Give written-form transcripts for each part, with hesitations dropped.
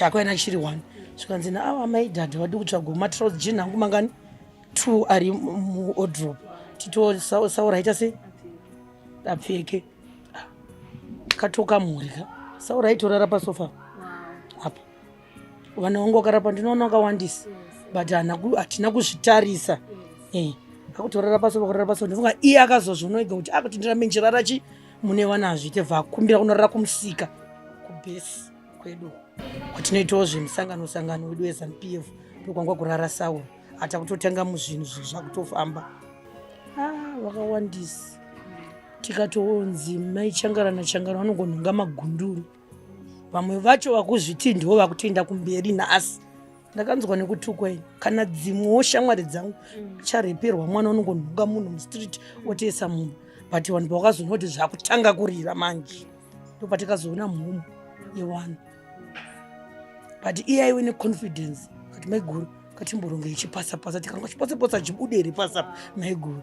Chakauya chiri one. Zvikanzi naawa mai dhadha vadi kutsvaga matrouse jean angu mangani two ari muwardrobe, titosaura aita sei apfeke. Katoka mhuri ka, Saura aitorara pasofa apa, vana vangu vakarapa, ndinoona vakawandisa, but hatina kuzvitarisa. Akutorara pasofa, kurara pasofa. Ndifunga iye akazozviona ega kuti akuti ndirambe ndichirara chi mune vana hazviite, bvakumbira kunorara kumusika kubhesi kwedu kwatinoitawo zvemusangano sangano wedu weZANU PF, ndokwanga kurara Sauro. Hata kutotenga muzvinhu, zvinhu zvakutofamba. Ah, vakawandisa. Tikatonzi maichangarana changara, vanongonhonga magunduru. Vamwe vacho vakuzviti ndivo vakutoenda kumberi nhasi. Ndakanzwa nekutukwa ini, kana dzimwewo shamwari dzangu chareperwa mwana, unongonhonga munhu mustreet otoisa mumba. But vanhu pavakazoona kuti zvakutanga kurira manje, ndopatikazoona mhumu yevanhu. But iye aive neconfidence kati, "Maiguru, katimboronga ichipasapasa, tikanga chipasapasa chibude here pasapa, maiguru?"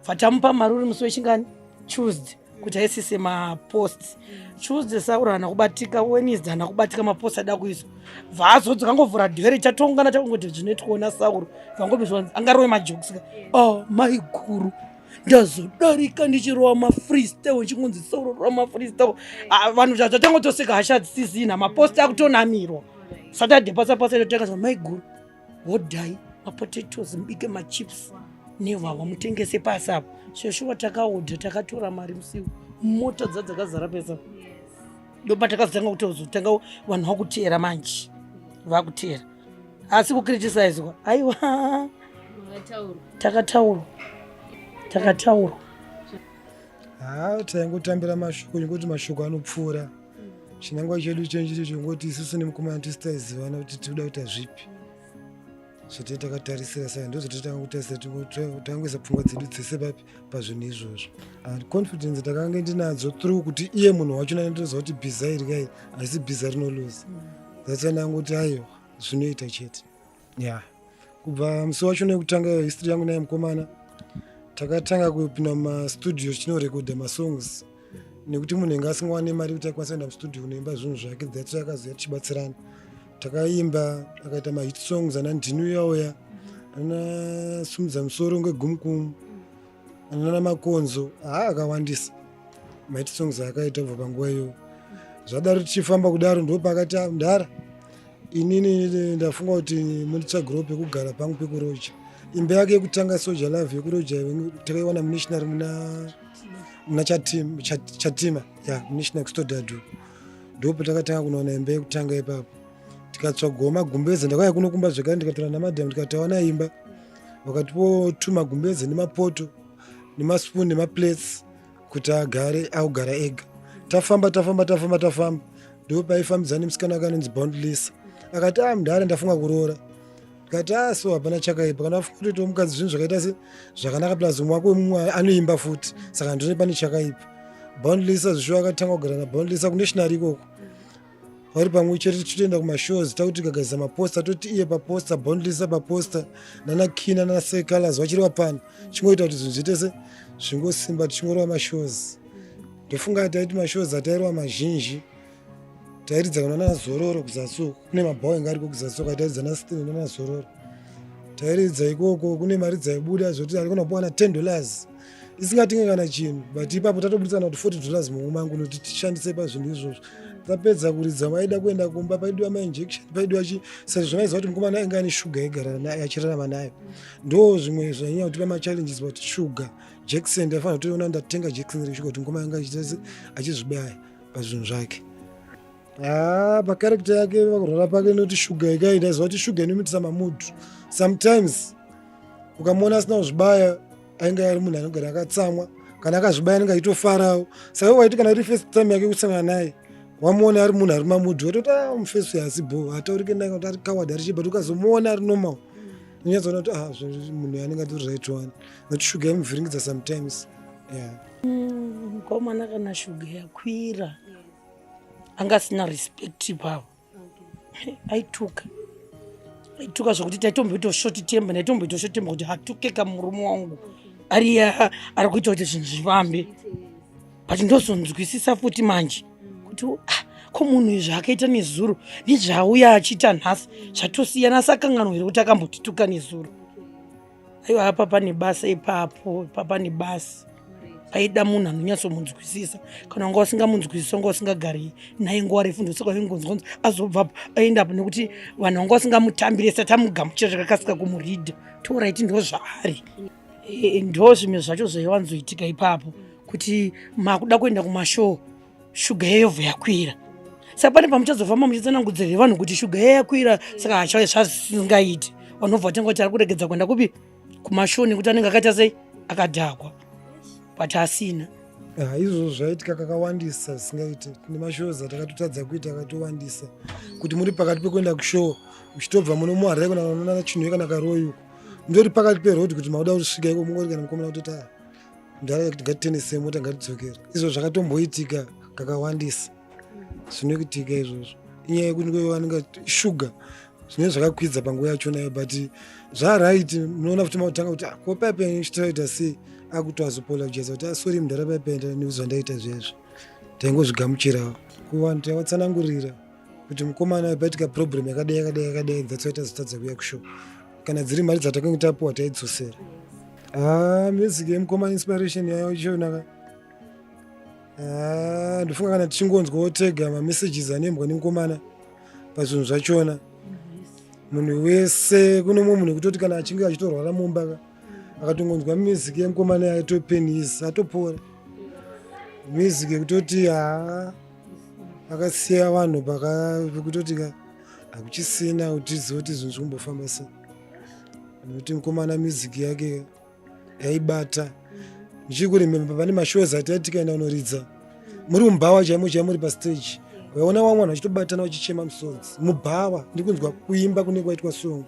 Bvatamupa mari uri musi wechingani, Tuesday, kuti aisise mapost. Tuesday Sauro haana kubatika, Wednesday haana kubatika mapost ada kuiswa. Bvaazodzoka ngovhura dhere, chatongana chakungoti zvinoitwawo naSauro, vangobizwa angarove majokes ka, "Oh maiguru, ndazodarika ndichirova mafreestyle, ndichingonzi Sauro rova mafreestyle." Ah, vanhu zvatangotoseka, hasha dzisisina, mapost akutonamirwa. Saturday pasapasa itotenga, "Maiguru, hodhai mapotatoes, mubike machips nehwahwa, mutengese pasi apo." Sheshuwa takaodha, takatora mari musiwo, mota dzadzakazara pesa. Ndopatakazotanga kutozotanga vanhu vakuteera manje, vakuteera, asi kucriticizwa aiwa. Takataurwa, takataurwa. Ha, taingotambira mashoko nekuti mashoko anopfuura. Chinangwa chedu chenchiri chongoti isusu nemukomana tisi taizivana kuti tinoda kuita zvipi, zvatee takatarisira. Saka ndozvatotanga kutarisira, tangoisa pfungwa dzedu dzese papi, pazvinhu izvozvo. And confidence takange ndinadzo through kuti iye munhu wacho nandinoziva kuti bhiza iri kai haisi bhiza rinoluza. That's why ndangoti aiwa, zvinoita chete. Ya, kubva musi wacho nekutanga history yangu naye mukomana, takatanga kupinda mumastudio tichinorekodha masongs, nekuti munhu enge asingawane mari kuti akwanisa kuenda mustudio kunoimba zvinhu zvake. That's why akazoya tichibatsirana, takaimba, akaita mahit songs ana "Ndinuyauya", ana "Sumudza Musoro Ngegumukumu", anana "Makonzo". Haa, akawandisa mahit songs aakaita kubva panguva iyoyo. Zvadaro, tichifamba kudaro, ndo pakati, "Ah, mudhara, inini ndafunga kuti munditsvagirewo pekugara pangu pekuroja." Imba yake yekutanga, Soja Love, yekuroja, takaiwana munational muna Chatima ya munational kuStodado. Ndo patakatanga kunowana imba yekutanga ipapo. Tikatsvagawo magumbeze. Ndakauya kuno kumba zvekare, ndikatora namadhamu, ndikati tawana imba. Vakatipo tu magumbeze nemapoto nemaspoon nemaplates kuti agare augara ega. Tafamba, tafamba, tafamba, tafamba, ndo paifambidzana nemusikana wake anonzi Boundless. Akati, "A, mudhara, ndafunga kuroora." Ndikati, "A, so hapana chakaipa kana wafunga kutoitawo mukadzi, zvinhu zvakaita se zvakanaka, plus umwe wako mumwe anoimba futi, saka ndine pane chakaipa." Boundless zvishuwa akatanga kugara naBoundless kunational ikoko, vari pamwe chete, tichitoenda kumashows, takuti tikagadzisa maposta, toti iye paposta, Boundless paposta, nana Kina nana Secolors vachiri vapana, chingoita kuti zvinhu zviite se zvingosimba, tichingorova mashows. Ndofunga taiti mashows atairova mazhinji, tairidza kana naZororo kuzasi uku, kune mabhawa anga ariko kuzasi uku, atairidza naStene nanaZororo. Tairidza ikoko, kune mari dzaibuda zvoti arikona kupiwa na $10 isingatinge kana chinhu, but ipapo tatobudisa kana kuti $40 mumwe mangu nokuti tishandise pazvinhu izvozvo. Tapedza kuridza, vaida kuenda kumba, paidiwa mainjection, paidiwa chi, sezvo zvaiziva kuti mukomana ainge ane shuga aigara achirarama nayo. Ndo zvimwe zvainyanya kutipa machallenges, but shuga jackson ndaifanira kutoona ndatenga jackson reshuga kuti mukomana anga achizvibaya pazvinhu zvake. Ha, pacharacter yake, pakurwara pake, nekuti shuga ikai, ndaiziva kuti shuga inomitisa mamudhu. Sometimes ukamuona asina kuzvibaya, ainge ari munhu anogara akatsamwa. Kana akazvibaya, anenge achitofarawo. Saka waiti kana iri first time yake kusangana naye, wamuona ari munhu ari mamudhu, watoti, "A, mufesi uyu asi bho, hataurike naye," kuti ari coward, ari chii. But ukazomuona ari normal, unyatsoona kuti, ah, munhu anenge atori right one, nekuti shuga imuvhiringidza sometimes, yeah. Mukomana kana shuga yakwira, anga asina respect ipapo, aituka, aituka zvokuti taitomboita short temper. Ndaitomboita short temper kuti hatukeka murume wangu ariye ari kuita kuti zvinhu zvifambe. But ndozonzwisisa futi manje kuti, ah, Ko munhu izvi akaita nezuro nezvaauya achiita nhasi zvatosiyana, asakanganwa here kuti akambotituka nezuro? Aiwa, apa pane basa ipapo, pa pane basa paida munhu anonyatsomunzwisisa. Kana wanga usingamunzwisisa, wanga usingagari naye nguva refu, ndosaka waingonzwa kunzi azobvapo aendapo, nekuti vanhu vanga vasingamutambire satamugamuchira zvakakasika kumuridha toraiti ndo zvaari. Ndo zvimwe zvacho zvaiwanzoitika ipapo, kuti makuda kuenda kumashow, shuga yeyobva yakwira. Saka pane pamuchazofamba muchitsanangudzira vanhu kuti shuga ye yakwira, saka hacha zvasingaiti. Vanobva vatenga kuti ari kuregedza kuenda kupi, kumashow, nekuti anenge akaita sei, akadhakwa, but asina. Ah, izvozvo zvaitika kakawandisa zvisingaite. Tine mashows atakatotadza kuita akatowandisa, kuti muri pakati pekuenda kushow, muchitobva muno muHarare kana unoona Chinhoyi kana Karoi uko, mutori pakati peroad kuti mauda kusvika iko, mungori kana mukomana kutoti, "Ah, mudhara, ngatitenese mota, ngatidzokere." Izvo zvakatomboitika kakawandisa, zvinoitika izvozvo. Inyaya yekuti vanenge shuga zvinenge zvakakwidza panguva yachonayo, but zvaright. Munoona futi makutanga kuti, "Ah, ko paipe chitoita sei?" Akutoazopologiza kuti, "Sorry mudhara, paipe nezvandaita zvezvo." Taingozvigamuchirawo kuvanhu, taivatsanangurira kuti mukomana paitika problem yakadai, yakadai, yakadai, that's why tazotadza kuuya kushow. Kana dziri mari dzatakange tapuwa, taidzosera. Ah, music yemukomana, inspiration yayo ichionaka. Ah, ndofunga kana tichingonzwawo tega mamessages anoimbwa nemukomana pazvinhu zvachona, munhu wese, kune mumwe munhu kutoti kana achinge achitorwara mumba ka, akatongonzwa music yemukomana yaitopenisa, atopora. Music yekutoti haa, akasiya vanhu pakutoti ka hakuchisina kuti tizive kuti zvinhu zvikumbofamba sei, nekuti mukomana music yake yaibata. Ndichiri pane mashows atai tikaenda kunoridza, muri mubhawa chaimo chaimo, muri pastage, waiona vamwe vanhu vachitobatana vachichema musodzi mubhawa, ndikunzwa kuimba kunenge kwaitwa song.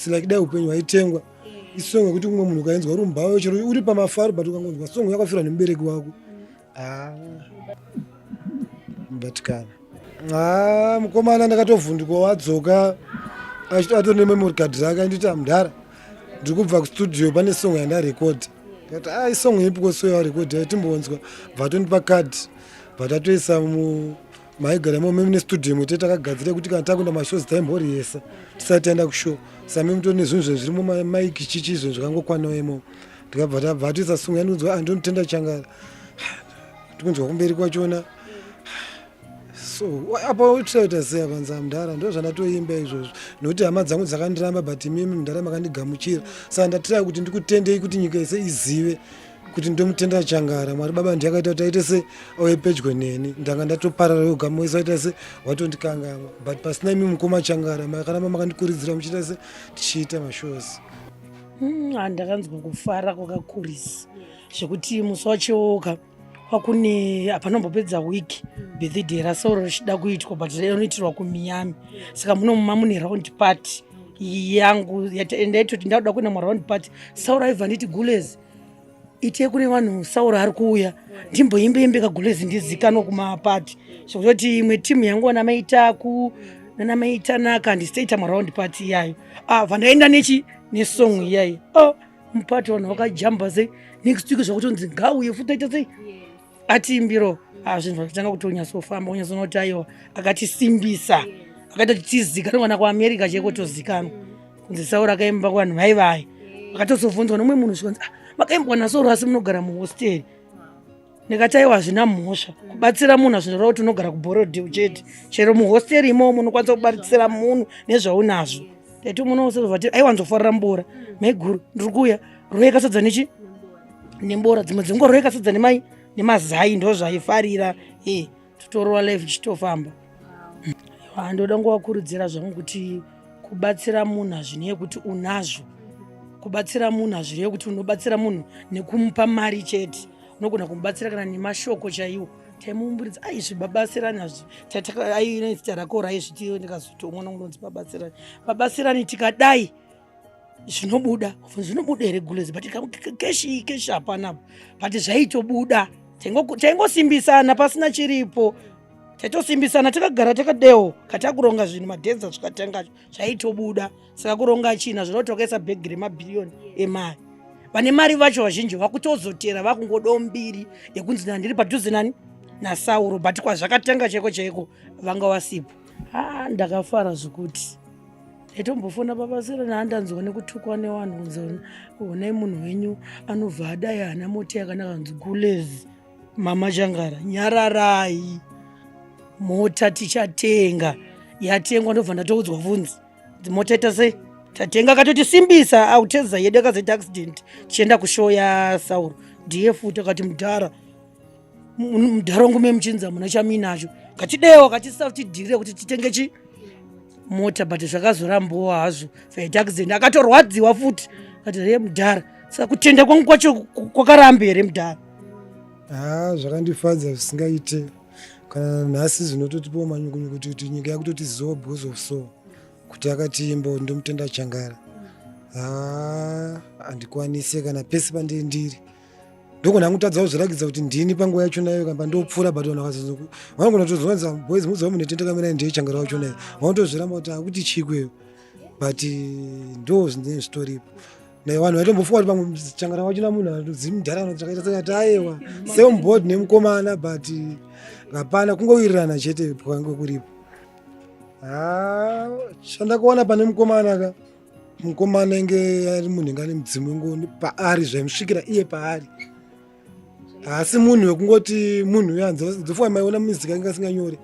Like dai upenyu hwaitengwa, isong yekuti umwe munhu ukainzwa uri mubhawa, chero uri pamafaro, but ukangonzwa song yakafirwa nemubereki wako, ah, mubatikana. Ah, mukomana ndakatovhunduka wadzoka atori nememory card rake, anditi, "Mudhara, ndiri kubva kustudio, pane song yandarekodha." Ndikati, "A, isong ipi ko so yarekodha? Timbonzwa." Bva tondipa card, bva tatoisa maigara imomo mune studio imwe takagadzira kuti kana takuenda mashows taimboriyesa tisati taenda kushow. Same mutori nezvinhu zve zvirimo, maiki, chichi, zvinhu zvakangokwanawo imomo. Ndikabva tabva atoisa song yandinzwa, "Andinotenda Changara." Tikunzwa kumberi kwachona, so apa tichaita sei apanza? "Mudhara, ndo zvandatoimba izvozvo, nokuti hama dzangu dzakandiramba, but imimi mudhara makandigamuchira. Saka ndatira kuti ndikutendei, kuti nyika yese izive kuti ndomutenda Changara. Mwari baba ndiye akaita kuti aite se auye pedyo neni. Ndanga ndatoparara yoga, moisa aita se watondikangamwa, but pasina imi mukoma Changara, makaramba makandikurudzira muchiita se tichiita mashows." Ndakanzwa kufara kwakakurisa zvekuti musi wacheoka kwakune hapanombopedza wiki birthday raSauro richida kuitwa, but rinoitirwa kuMiami. Saka muno mune round party yangu, ndaitoti ndakuda kuenda muround party. Sauro aibva nditi, "Gulezi, itei kune vanhu, Sauro ari kuuya, ndimboimbe imbe kagulezi, ndizikanwa kumapati." Zvekutoti imwe timu yangu namaitaku nanamaitanaka handisitoita maround party iyayo. Ah, bva ndaenda nechi nesong iyayi. Oh, mupati vanhu vakajamba sei. Next week zvakutonzi ngauye futi aita sei, atiimbiro. Ah, zvinhu zvakatanga kuti unyatsofamba, unyatsoona kuti aiwa, akatisimbisa, akaita kuti tizikanwe kana kuAmerica chaiko, tozikanwa kunzi Sauro akaimba kuvanhu vaivai. Akatozobvunzwa nomumwe munhu zvikanzi, "Ah, makaimbwa naSauro asi munogara muhosteri." Ndikati, "Aiwa, hazvina mhosva kubatsira munhu, hazvinoreva kuti unogara kuBorrowdale chete. Chero muhosteri imomo unokwanisa kubatsira munhu nezvaunazvo." Taiti munosozvati aiwanzofarira mbora. "Maiguru, ndiri kuuya, royeka sadza nechi nembora." Dzimwe dzenguva royeka sadza nemai nemazai, ndo zvaifarira. E totorova life ichitofamba. Ndoda ngovakurudzira zvangu kuti kubatsira munhu hazvinei kuti unazvo. Kubatsira munhu hazvireve kuti unobatsira munhu nekumupa mari chete. Unogona kumubatsira kana nemashoko chaiwo. Taimuumburidza, aizvi babatsirani, hazvi zita rako raizviti. Ndikazoti umwana unonzi babatsirani, babatsirani, tikadai zvinobuda, zvinobuda here gulezi? But cash, cash hapanapo, but zvaitobuda. Taingosimbisana pasina chiripo, taitosimbisana takagara takadewo katakuronga zvinhu, madhenza zvikatangacho zvaitobuda. Saka kuronga china zvinoti wakaisa bhegi remabhiriyoni emari, vane mari vacho vazhinji vakutozotera, vakungodawo mbiri yekunzi nandiri padhuze nani. naSauro, but kwazvakatanga chaiko chaiko vanga vasipo. Ha, ndakafara zvekuti ndaitombofona baba Sera naandanzwa nekutukwa nevanhu kunzi honai munhu wenyu anobva adai, haana mota yakanaka. Nzi gulezi mama Changara, nyararai, mota tichatenga. Yatengwa, ndobva ndatoudzwa vhunzi mota ita sei, tatenga. Akatotisimbisa auteza yedu akazoita accident tichienda kushow yaSauro. Ndiye futi akati, "Mudhara, mudhara wangu, memuchinzi muna chaminacho, ngatidewo akatisa tidhirire kuti titenge chi mota." But zvakazorambowa hazvo, zvaita accident, akatorwadziwa futi, akati, "Re mudhara, saka kutenda kwangu kwacho kwakaramba here, mudhara?" Ha, zvakandifadza zvisingaite. Kana nhasi zvinototipawo manyukunyuku kuti nyika yakutotizivawo because of so kuti akatiimba, ndomutenda Changara. Ha, handikwanisi kana pese pandiri ndiri ndogona kutadzawo zvirakidza kuti ndini panguva yachonayo kana pandopfuura, but vanhu vakazozo vanogona kutozwanza, "Boys, muziva munhu tendekamerai ndiye Changara wachonayo." Vanotozviramba kuti akuti chikweyo, but ndo zvinenge zvitoripo. Vanhu vaitombofunga kuti pamwe Changara wachona munhu anodzimudhara chakaita sekati aiwa, same board nemukomana, but hapana, kungowirirana chete kwange kuripo. Ha, chandakaona pane mukomana ka, mukomana inge ari munhu inge ane mudzimu ingoni paari, zvaimusvikira iye paari. Haasi munhu wekungoti munhu uyo ndofunga maiona muzika inge asinganyore,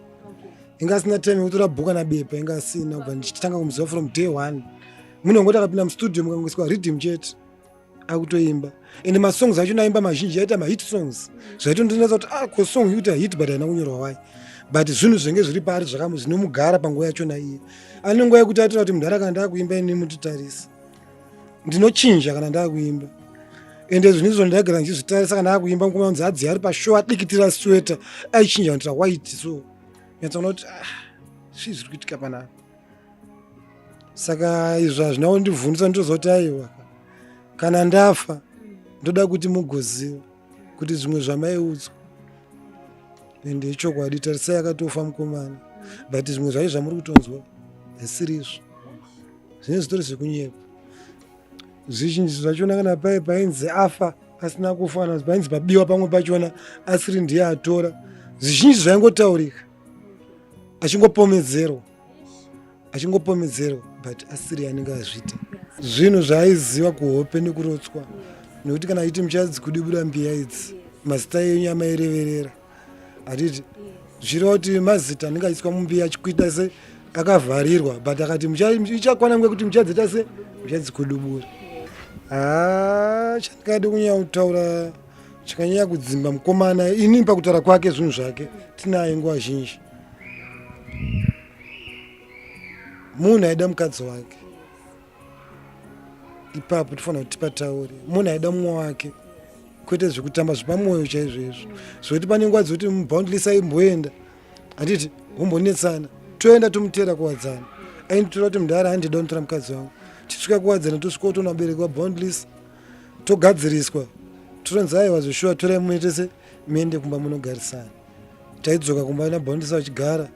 inge asina time yekutora bhuku kana bepa, inge asina. Kubva ndichitanga kumuziva from day one, munhu wangoti akapinda mustudio mukangoiswa riddim chete akutoimba, ende masongs acho naimba mazhinji aita mahit songs. Zvaitondinetsa kuti, ah, ko song ikuita hit but haina kunyorwa, why? But zvinhu zvinenge zviri paari zvinomugara panguva yachona. Iye ane nguva yekuti atora kuti mudhara, kana ndakuimba ini mutitarisa, ndinochinja kana ndakuimba. Ende zvinhu izvo ndaigara ndichizvitarisa kana akuimba. Mukoma unzi adzi ari pashow adikitira sweater, aichinja kuitira white, so nyatsoona kuti, ah, zvii zviri kuitika panapa? Saka izvo hazvina kundivhundisa. Nditoziva kuti aiwa, kana ndafa ndoda kuti mugoziva kuti zvimwe zvamaiudzwa ende ichokwadi. Tarisai, akatofa mukomana, but zvimwe zvacho zvamuri kutonzwa zvisiri izvo, zvinenge zvitori zvekunyepa. Zvizhinji zvachona kana pai painzi afa asina kufa, kana painzi pabiwa pamwe pachona asiri ndiye atora, zvizhinji zvaingotaurika achingopomedzerwa, achingopomedzerwa, but asiri anenge azviita. Zvinhu zvaaiziva kuhope nekurotswa, nekuti kana aiti muchadzi kudibura mbiya idzi, mazita enyu amaireverera, hatiti zvichireva kuti mazita anenge aiswa mumbiya achikuita se akavharirwa, but akati ichakwana nguva yekuti muchadziita se muchadzikudubura. Ha, chandingade kunyanya kutaura chakanyanya kudzimba mukomana ini pakutaura kwake zvinhu zvake tinaye nguva zhinji, munhu aida mukadzi wake. Ipapo tofanira kuti tipataure, munhu aida mumwe wake, kwete zvekutamba, zvepamwoyo chaizvo izvo, zvokuti pane nguva dzekuti muboundless aimboenda, handiti wombonetsana, toenda tomuteera kuwadzana. Ainditora kuti mudhara, handida unotora mukadzi wangu. Tisvika kuwadzana, tosvika toona vabereki vaboundless, togadziriswa, totonzi aiwa, zveshuwa, torai muite se muende kumba munogarisana. Taidzoka kumba naboundless vachigara,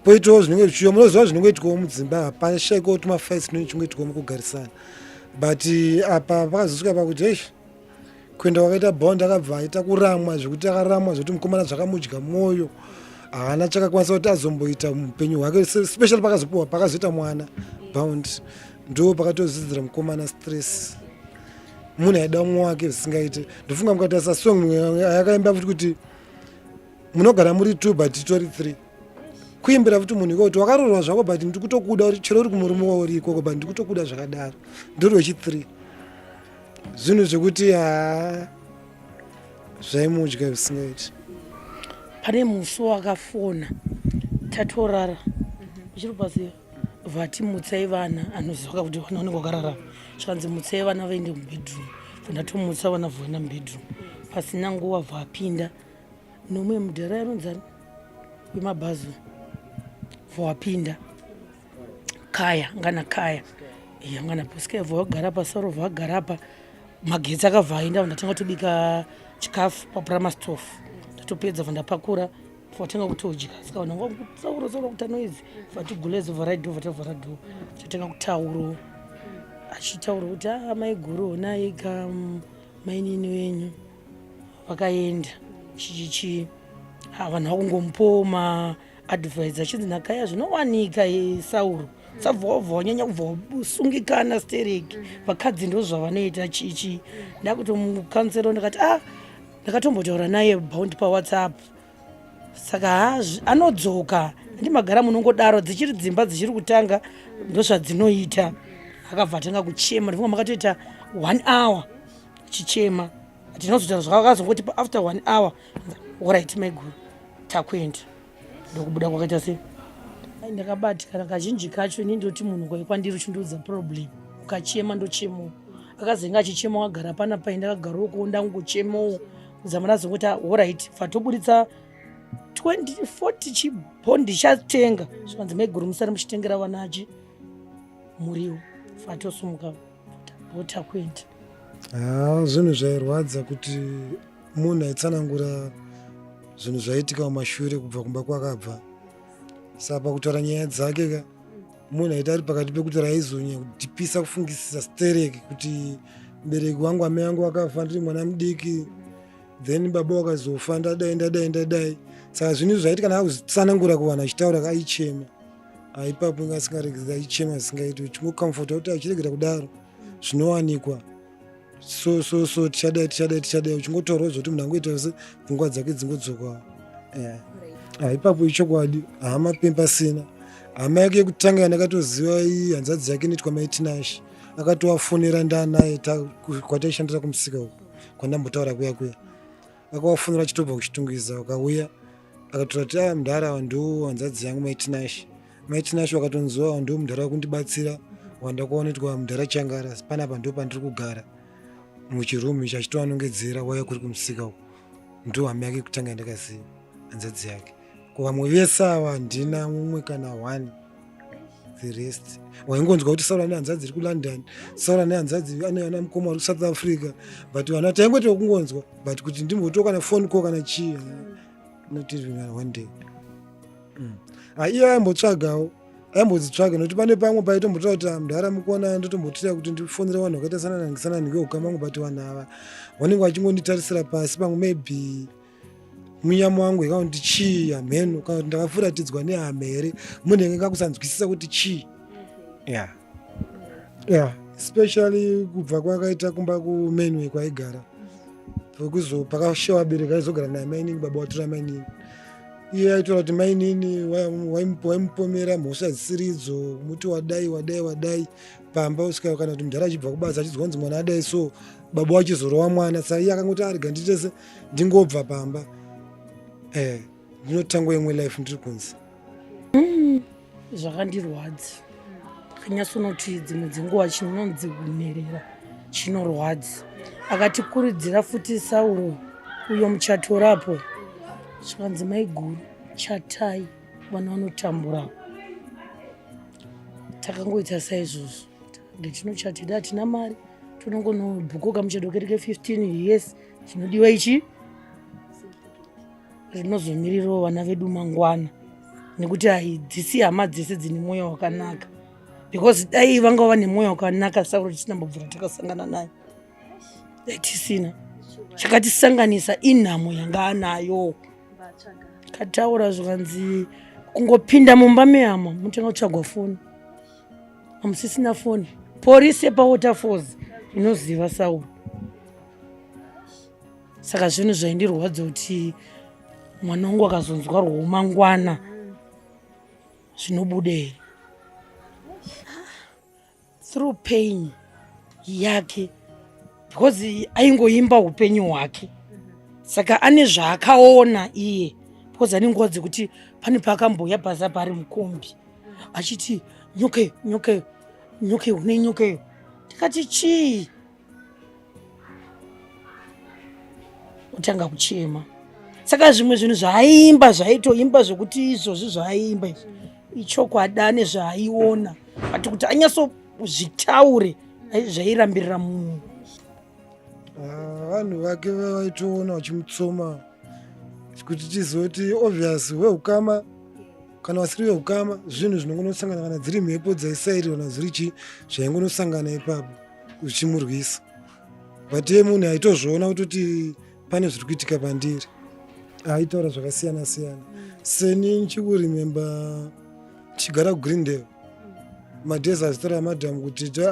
poitawo zvinenge zvichiuya. Munoziva zvinongoitikawo mudzimba, hapashaikawo tumafights tunenge tuchingoitikawo mukugarisana, but apa pakazosvika pakuti eish, kuenda kwakaita Bond, akabva aita kuramwa zvekuti akaramwa zvekuti mukomana zvakamudya mwoyo. Haana chakakwanisa kuti azomboita muupenyu hwake, especially pakazopiwa, pakazoita mwana Bound, ndo pakatozidzira mukomana stress. Munhu aida mumwe wake zvisingaite. Ndofunga mukatarisa song yakaimba futi kuti munogara muri two but titori three, kuimbira futi munhu iko kuti wakarorwa zvako, but ndikutokuda chero uri kumurume wauri ikoko, but ndikutokuda zvakadaro, ndori wechi three. Zvinhu zvekuti ha, zvaimudya zvisingaiti. Pane musi wakafona tatorara, uchiri paziva, vati mutsai vana. Anoziva kuti vana vanenge vakarara. Zvikanzi mutsai vana vaende mubedroom. Ndatomutsa vana, voenda mubedroom. Pasina nguva bvaapinda nomwe mudhara anonzani wemabhazi, bvawapinda kaya ngana kaya ngana bhusikaya, bva vagara pasaro, bva vagara pa magetsi akabva aenda. Ndatanga kutobika chikafu paprimus stove, ndatopedza, bva ndapakura, vatanga kutodya. Saka vanhu vanga kutaura saura kuita noise, vatiguleze, vharai door, vatavhara door, tatanga kutauro, achitaura kuti a ah, maiguru, honai ka mainini wenyu vakaenda chichichi. Ha, vanhu vakungomupawo maadvice achinzi nakaya zvinowanika eh, sauro sabva wabva wanyanya kubva wasungikana stereki vakadzi ndo zvavanoita chichi ndakutomukansero ndikati ah ndakatombotaura naye bound pawhatsapp saka ha anodzoka ndimagara munongodaro dzichiri dzimba dzichiri kutanga ndozvadzinoita akabva atanga kuchema ndifunga makatoita one hour achichema tinozotaura zvakazongoti after one hour orit maiguru takuenda ndokubuda kwakaita sei ndakabatikana kazhinji kacho ini ndoti munhu kwai kwandiri uchindiudza problem ukachema ndochemawo akazenge achichema wagara pana pai ndakagara uko ndangochemawo kuzama ndazongoti orit fatoburitsa 20 40 chibhondi chatenga zvikanzi maiguru musari muchitengera vana achi muriwo fatosumuka bota kuenda haa zvinhu zvairwadza kuti munhu aitsanangura zvinhu zvaiitika mumashure kubva kumba kwakabva saka pakutaura nyaya dzake ka munhu aiti ari pakati pekutaura aizonyanya kudhipisa kufungisisa stereki kuti mubereki wangu amai angu akafa ndiri mwana mudiki then baba wakazofa ndadai ndadai ndadai saka zvinhu izvi zvaiti kana akuzvitsanangura kuvanhu achitaura aichema aipapo inge asingaregedza aichema zvisingaiti uchingokamfota kuti achiregera kudaro zvinowanikwa so so so tichadai tichadai tichadai uchingotaurawo zvekuti munhu angoita se pfungwa dzake dzingodzokawo yeah. Ah, ipapo ichokwadi hama pempasina hama yake yekutanga yandakatoziva iyi hanzvadzi yake inoitwa maitinashe akatovafonera ndanaye kwataishandira kumusika uko kwandambotaura kuya kuya akavafonera achitobva kuchitungwiza akauya akatora kuti ah mudhara awa ndo hanzvadzi yangu maitinashe maitinashe wakatonziwa awa ndo mudhara wekundibatsira wandakaonetwa mudhara changara panapa ndo pandiri kugara muchirumu ichi achitovanongedzera waya kuri kumusika uko ndo hama yake kutanga yandakaziva hanzvadzi yake kuvamwe vese ava handina mumwe kana one the rest waingonzwa kuti saura nehanzvadzi iri kulondon saura nehanzvadzi ane ana mukoma vari kusouth africa but vana taingoita kungonzwa but kuti ndimboto kana phone call kana chii eh, not even one day mm. ah, iye aimbotsvagawo aimbodzitsvaga nokuti pane pamwe paitombotaura kuti ah, mudhara mukuona ndotombotira kuti ndifonere vanhu vakaita sananangisanani ngeukama wangu but vanhu ava vanenge vachingonditarisira pasi pamwe maybe munyama wangu kana kuti chii hamheno kana kuti ndakafuratidzwa nehama here munhu enge kakusanzwisisa kuti chii yeah yeah especially kubva kwakaita kumba kumenwe kwaigara pekuzo pakashewa vabereki aizogara naye mainini baba watora mainini iye aitora kuti mainini waimupomera mhosva dzisiridzo muti wadai wadai wadai pamba usika kana kuti mudhara achibva kubasa achizwa kunzi mwana adai so baba wachizorova mwana saka iye akangoti arega nditese ndingobva pamba eh ndinotangwa imwe life ndiri kunze mm, zvakandirwadza ndakanyasonoti dzimwe dzenguva chinonzi kunherera chinorwadza akatikurudzira futi sauro uyo muchatorapo zvikanzi maiguru chatai vana vanotambura takangoita saizvozvo ngetinochatida hatina mari tonongonobhukoka muchato kedu ke 15 years chinodiwa ichi rinozomirirawo vana vedu mangwana nekuti haidzisi hama dzese dzine mwoyo wakanaka because dai vanga vane mwoyo wakanaka sauro tisina mbobvira takasangana nayo dai tisina chakatisanganisa inhamo yanga anayo kataura zvikanzi kungopinda mumba mehama mutenga kutsvagwa foni hamusisina foni porisi yepawaterfalls inoziva sauro saka zvinhu zvaindirwadza kuti mwana wangu akazonzwa rwomangwana zvinobuda here through pain yake because aingoimba upenyu hwake saka ane zvaakaona iye because ane nguva dzekuti pane paakambouya pasi apa ari mukombi achiti nyoka iyo nyoka iyo nyoka iyo une nyoka iyo tikati chii otanga kuchema saka zvimwe zvinhu zvaaiimba zvaitoimba zvekuti izvozvi zvaaiimba izvi ichokwadi ane zvaaiona but kuti anyatsozvitaure zvairambirira munhu ah, vanhu vake vaitoona vachimutsoma kuti tizoti obvious weukama kana vasiri veukama zvinhu zvinongonosangana kana dziri mhepo dzaisairirwa kana zviri chii zvaingonosangana ipapo zvichimurwisa but iye munhu aitozviona kutoti pane zviri kuitika pandiri Aitaura zvakasiyana siyana. Seni nchikuremember tichigara kuGreendale, madays azitaura madhamu kuti